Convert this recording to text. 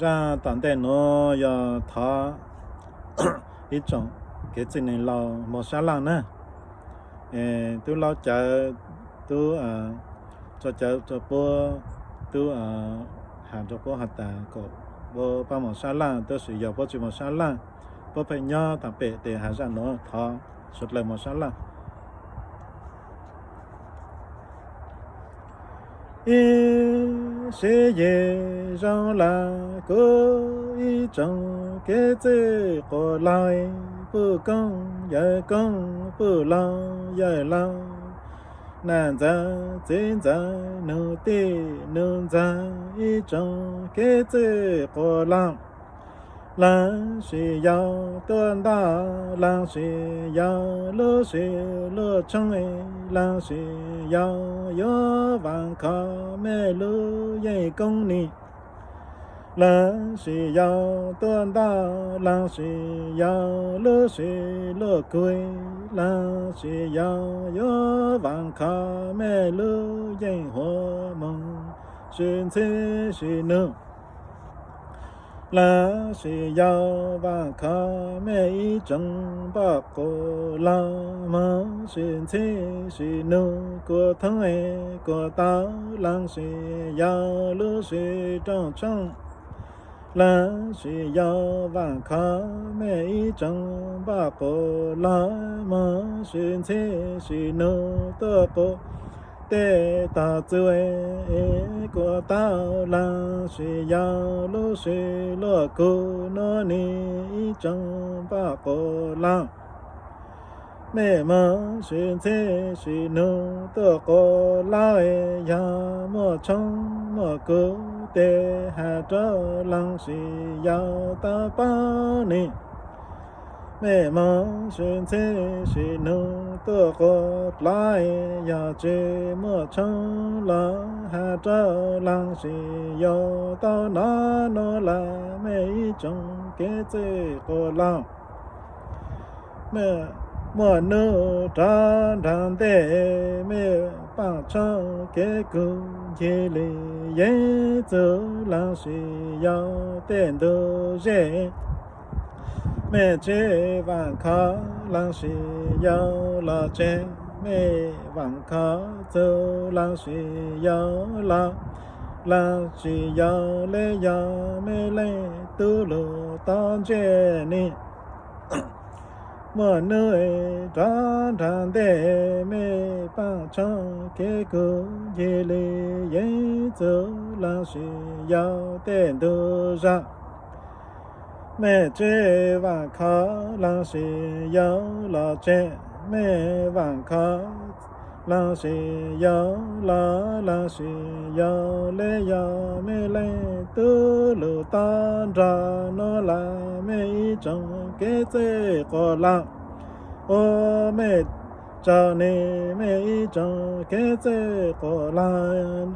Zaj tom ntej nuav yog thov ib tsoom kev txwj neeg laus mos sab laj na, tub laub cawv, tub tso cawv rua puab, tub has rua puab has tas kom puab paab mos sab laj, tab sis yog puab tsi mos sab laj, puab pheej nyob taag pem tes has zaj nuav, thov suav dlawg mos sab laj. Ib sim yim zoo lawm kuv ib tsoom kev txwj quas laug, puj koob yawm koob, puj laug yawm laug, nam ntxawg txiv ntxawg, nus tij nus ntxawg, ib tsoom kev txwj quas laug, laag sis yau tuaj ntag, laag sis yau lub sim luaj tshoob, laag sis yau yuav vaam khov mej lub yeej koob ni. Laag sis yau tuaj ntag, laag sis yau lub sim luaj kug, laag sis yau yuav vaam khov mej lub yeej huam moog, sim ntxhi sim nug. Laag sis yau vaam khov mej ib tsoom npoj quas laug, moog sim ntxhi sim nug kuas thoob es kuas tau, laag sis yau lub sim rooj tshoob. Laag sis yau vaam khov mej ib tsoom npoj quas laug, moog sim ntxhi sim nug tuaj quas tej tog txuj es kuas tau, laag sis yau lub sim luaj kug nuav ni, ib tsoom npoj quas laug. Mej moog sim ntxhi sim nug tuaj quas laug es, yog muaj tshoob muaj kug tes has rau laag sis yau tau paub ni. Mej moog sim ntxhi sim nug tuaj quas laug es, yog tsi muaj tshoob los has rau laag sis yau tau nov nuav lawm, mej ib tsoom kev txwj quas laug. Muaj nub rov nrag ntej, mej paaj tshoob kev kug ncig li yeeb txug laag sis yau tej ntug zej. Mej tsi vaam khov laag sis yau los tseg, mej vaam khov txug laag sis yau los, laag sis yau le yog mej leej tub lug tau ntsej ni. Muaj nub rov nrag ntej, mej paaj tshoob kev kug ncig li yeeb txug laag sis yau tej ntug zag. Mej tsi vaam khov laag sis yau los tseg, mej vaam khov laag sis yau los, laag sis yau le yog mej leej tub lug tau nrog nuav lawm, mej ib tsoom kev txwj quas laug. Ua mej tsaug ni, mej ib tsoom kev txwj quas laug.